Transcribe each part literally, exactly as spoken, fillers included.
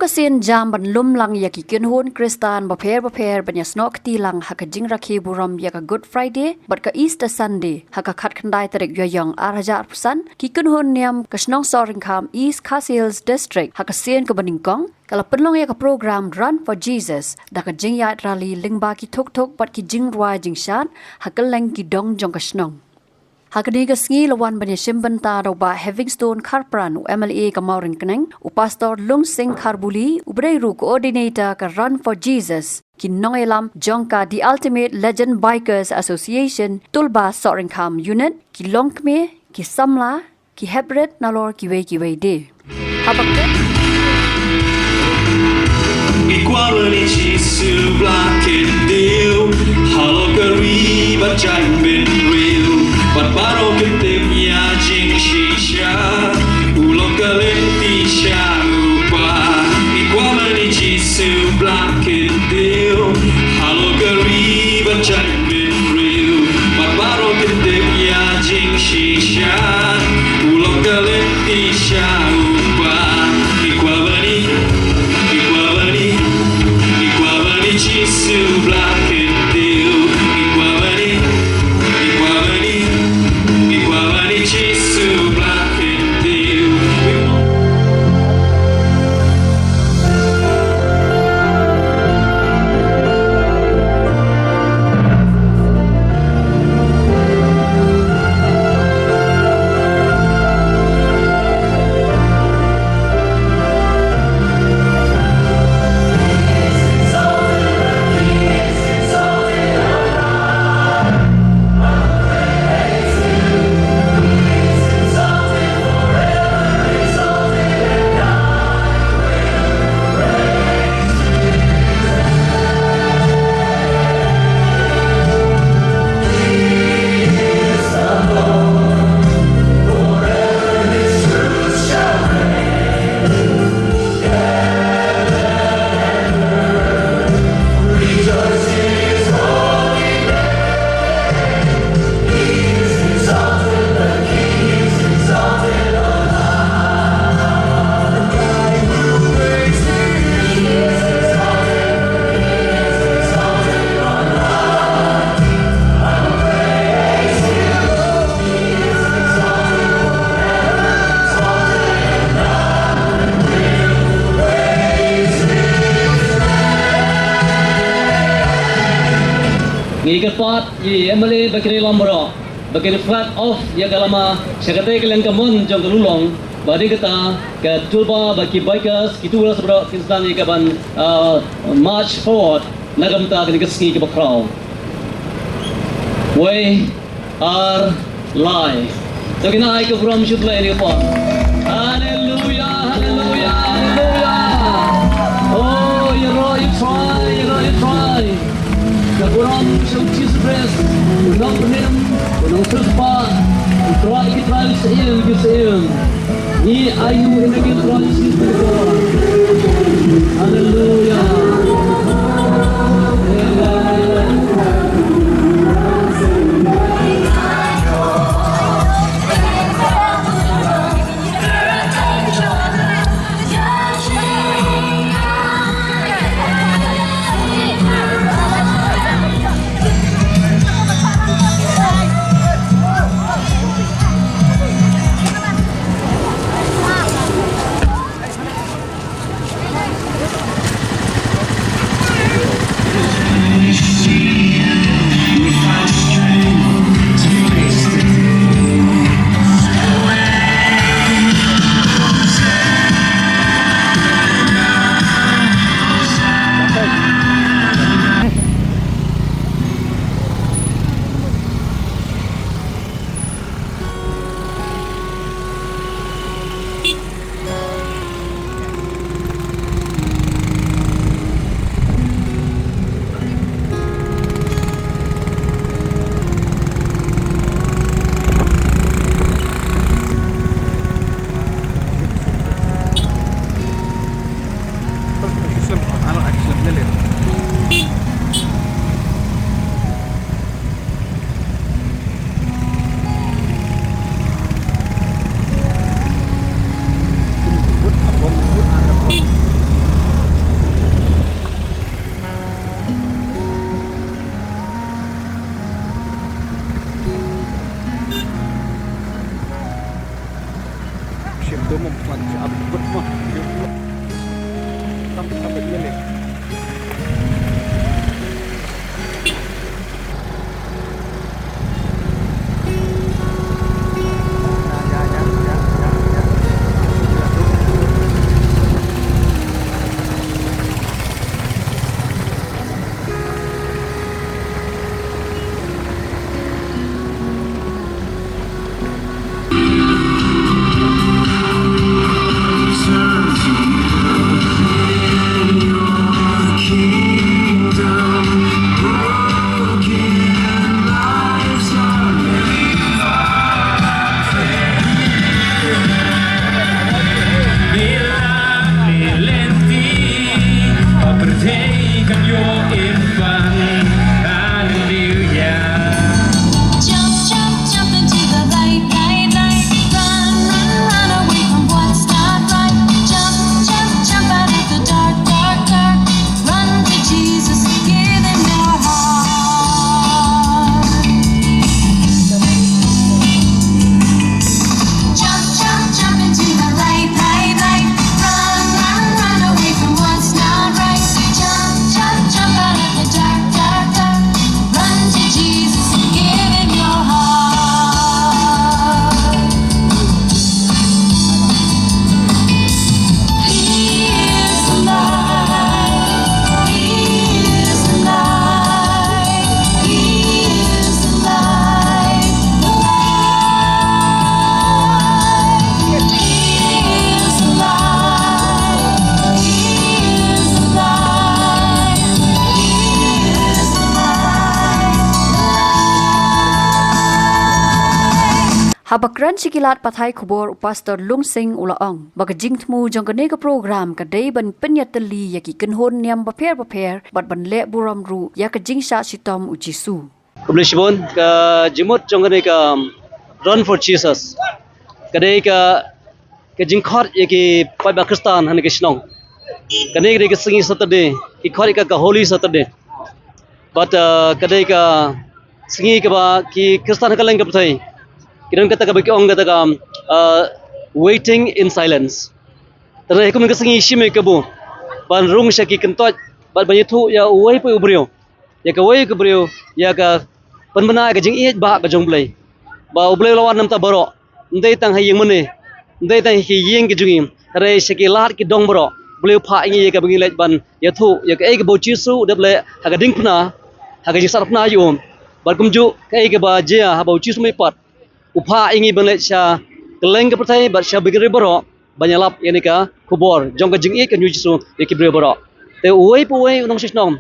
Ka sien jam ban lum lang ïa ki kynhun Khristan bapher bapher ban ïasnoh kti lang ha ka jingrakhe burom ïa ka Good Friday bad ka Easter Sunday ha ka khatkhyndai tarik Ïaïong ar hajar arphew san, ki kynhun niam ka shnong Sohryngkham, East Khasi Hills District, ha ka sien kaba nyngkong ka la pynlong ïa ka program Run for Jesus da ka jingïaid rally lyngba ki thuk thuk bad ki jingrwai jingshad ha kylleng ki dong jong ka shnong. Ha kane ka sngi la wan ban ïashim bynta da u Bah Heavingstone Kharpran, u M L A ka Mawryngkneng, u Pastor Lungsing Kharbuli, u ba dei ruh u coordinator ka Run for Jesus, ki nongïalam jong ka The Ultimate Legend Bikers Association Tulba Sohryngkham Unit, ki longkmie, ki samla, ki heprit nalor kiwei kiwei de. Haba kut Ngi kwah ban ïeit Jisu Blei Khyndiat halor ka ri bad jaiñ bynriew, bad baroh kin tip ïa jingshisha, u long ka lynti sha u Kpa. Ngi kwah ban ïeit Jisu Blei Khyndiat halor ka ri bad jaiñ bynriew, bad baroh kin tip ïa jingshisha, u long ka lynti sha u Kpa. Ngi kwah ban ïeit, ngi kwah ban ïeit, ngi kwah ban ïeit Jisu Blei Khyndiat. Ngi kwah ban ïeit, ngi kwah ban ïeit, ngi kwah ban ïeit Jisu Blei Khyndiat. Ngi kyrpad ïa i M L A bad ki nongïalam baroh ba kin flag off ïa ka lama sha katei ka liang kamon jong ka Lulong, bad ïa kata ka Tulba bad ki bikers, ki tourist baroh kin sdang ïa ka ban, ah, march forward na ka bynta kane ka sngi kaba khraw. Wei, ar, lai. To ngin ai ka burom sha U Blei ha kane ka por. Haleluya, haleluya, haleluya. Oh, ïaroh ïatrai, ïaroh ïatrai. Ka burom sha U Jisu Khrist, U Nongpynim, U Nongsiewspah, U Trai ki trai, U Syiem ki syiem. Ngi ainguh ïa U Trai Jisu Khrist. Haleluya. Jump, jump, jump into the light, light, light. Run, run, run away from what's not right. Jump, jump, jump out of the dark, dark, dark. Run to Jesus, give him your heart. Jump, jump, jump into the light, light, light. Run, run, run away from what's not right. Jump, jump, jump out of the dark, dark, dark. Run to Jesus, give him your heart. He is the light. He is the light. He is the light. The light. He is the light. He is the light. He is the light. The light. Haba kren sha ki lad pathai khubor, u Pastor Lungsing u la ong ba ka jingthmu jong kane ka program ka dei ban pynïatylli ïa ki kynhun niam bapher bapher bad ban leh burom ruh ïa ka jingshah shitom u Jisu. Khublei shibun. Ka jingmut jong kane ka Run for Jesus ka dei ka, ka jingkhot ïa ki paidbah Khristan ha kane ka shnong. Kane ka dei ka sngi Saturday, ki khot ïa ka ka Holy Saturday. Bad, uh, ka dei ka sngi kaba ki Khristan ha kylleng ka pyrthei ki don kata kaba ki ong kata ka, uh, waiting in silence. Te ha kum ka sngi shim ïa ka kabu ban rung sha ki kyntoit bad ban ïathuh ïa uwei pa u briew, ïa kawei ka briew, ïa ka pynbna ïa ka jingïeit ba ka jong U Blei. Ba U Blei u la wan namar ta baroh, ym dei tang ha ïing mane, ym dei tang ha ki ïing ki jong ngi, hynrei sha ki lad ki dong baroh. U Blei u phah ïa ngi ïa kaba ngin leit ban ïathuh ïa kaei kaba u Jisu u dep leh ha ka diengphna, ha ka jingsaphna ïa u. Bad kumjuh kaei kaba jia haba u Jisu u mihpat, u phah ïa ngi ban leit sha kylleng ka pyrthei bad sha ki briew baroh ban ïalap ïa kane ka khubor jong ka jingïeit ka jong u Jisu ïa ki briew baroh. Te uwei pa uwei u nongshong shnong,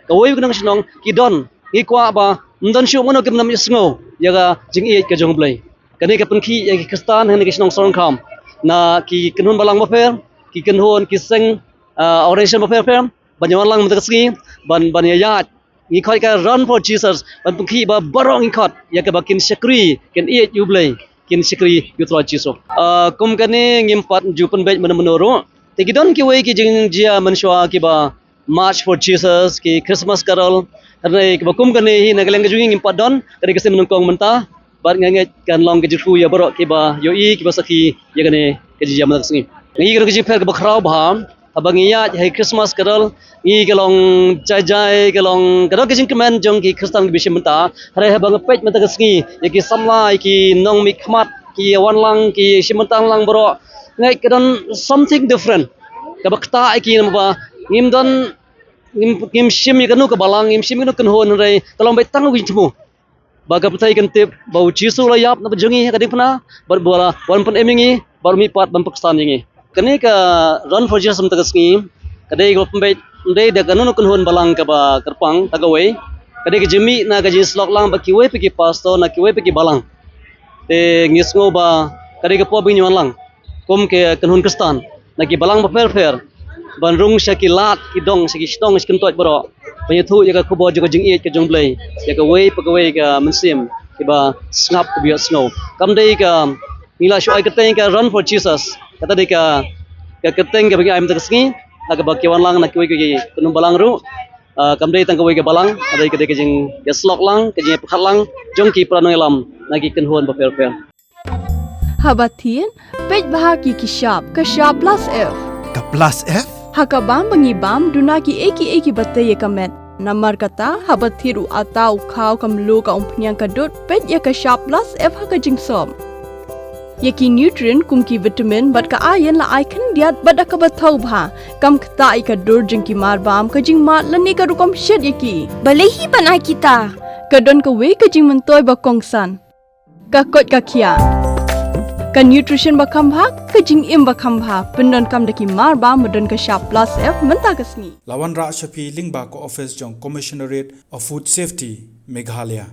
kawei ka nongshong shnong, ki don, ngi kwah ba ym don shuh mano kim nang ïasngew ïa ka jingïeit ka jong U Blei. Kane ka pynkhih ïa ki Khristan ha kane ka shnong Sohryngkham na ki kynhun balang bapher, ki kynhun, ki seng, ah, organisation bapher bapher ban ïa wan lang mynta ka sngi ban, ban ïa ïaid. Ngi khot ka Run for Jesus ban pynkhih ba baroh ngi khot ïa kaba kin shakri, kin ïeit ïa U Blei, kin shakri ïa U Trai Jisu. Ah, kum kane ngim pat ju pynbeit mano mano ruh. Te ki don kiwei ki jingjia mynshuwa kiba March for Jesus, ki Christmas Carol. Hynrei kaba kum kane hi na ka liang ka jong ngi ngim pat don, ka dei ka sien ba nyngkong mynta. Bad nga ngeit kan long ka jingkyrkhu ïa baroh kiba ïohi, kiba sakhi ïa kane ka jingjia mynta ka sngi. Ngi ka long ka jingpher kaba khraw bha haba ngi ïaid ha ki Christmas Carol, ngi ka long jai jai, ka long ka don ka jingkmen jong ki Khristan kiba shim bynta. Hynrei haba nga peit mynta ka sngi ïa ki samla, ïa ki nongmihkhmat, ki wan lang, ki shim bynta lang baroh, nga ngeit ka don something different kaba ktah ïa ki, namar ba ngim don, ngim, ngim shim ïa kano ka balang, ngim shim ïa kano ka kynhun, hynrei ka long beit tang ka jingthmu ba ka pyrthei kan tip ba u Jisu u la ïap na ka jong ngi ha ka diengphna bad ba u la wan pynim ïa ngi bad u mihpat ban pynksan ïa ngi. Kane ka Run for Jesus mynta ka sngi ka dei kaba pynbeit, ym dei da kano kano ka kynhun balang kaba kyrpang, tang kawei. Ka dei ka jingmih na ka jingïasyllok lang bad kiwei pat ki pastor, na kiwei pat ki balang. Te ngi sngew ba ka dei ka por ba ngin wan lang kum ki kynhun Khristan na ki balang bapher bapher ban rung sha ki lad, ki dong, sha ki shnong, sha ki kyntoit baroh ban ïathuh ïa ka khubor jong ka jingïeit ka jong U Blei ïa kawei pa kawei ka mynsiem kiba sngap, kiba ïohsngew. Kam dei ka, ngi la shu ai kyrteng ka Run for Jesus, kata dei ka, ka kyrteng kaba ngi ai mynta ka sngi ha kaba ki wan lang na kiwei ki kynhun balang ruh. Ah, kam dei tang kawei ka balang, ka dei, ka dei ka jingïasyllok lang, ka jingïapyrkhat lang jong ki para nongïalam na ki kynhun bapher bapher. Haba thied, peit bha ïa ki shap, ka shap plus F. Ka plus F? Ha ka bam ba ngi bam, duna kiei kiei kiba tei ïa ka met. Namar kata, haba thied u atta, u khaw, ka mluh, ka umphniang, ka dud, peit ïa ka shap plus F ha ka jingsop. Ïa ki nutrient kum ki vitamin bad ka iron la ai khyndiat bad da kaba thaw bha. Kam ktah ïa ka dur jong ki mar bam, ka jingmad lane ka rukom shet ïa ki. Balei hi ban ai kita? Ka don kawei ka jingmyntoi ba kongsan. Ka koit ka khiah. Ka nutrition ba kham bha, ka jingim ba kham bha. Pyndonkam da ki mar bam ba don ka shap plus F mynta ka sngi. La wanrah sha phi lyngba ka office jong Commissionerate of Food Safety, Meghalaya.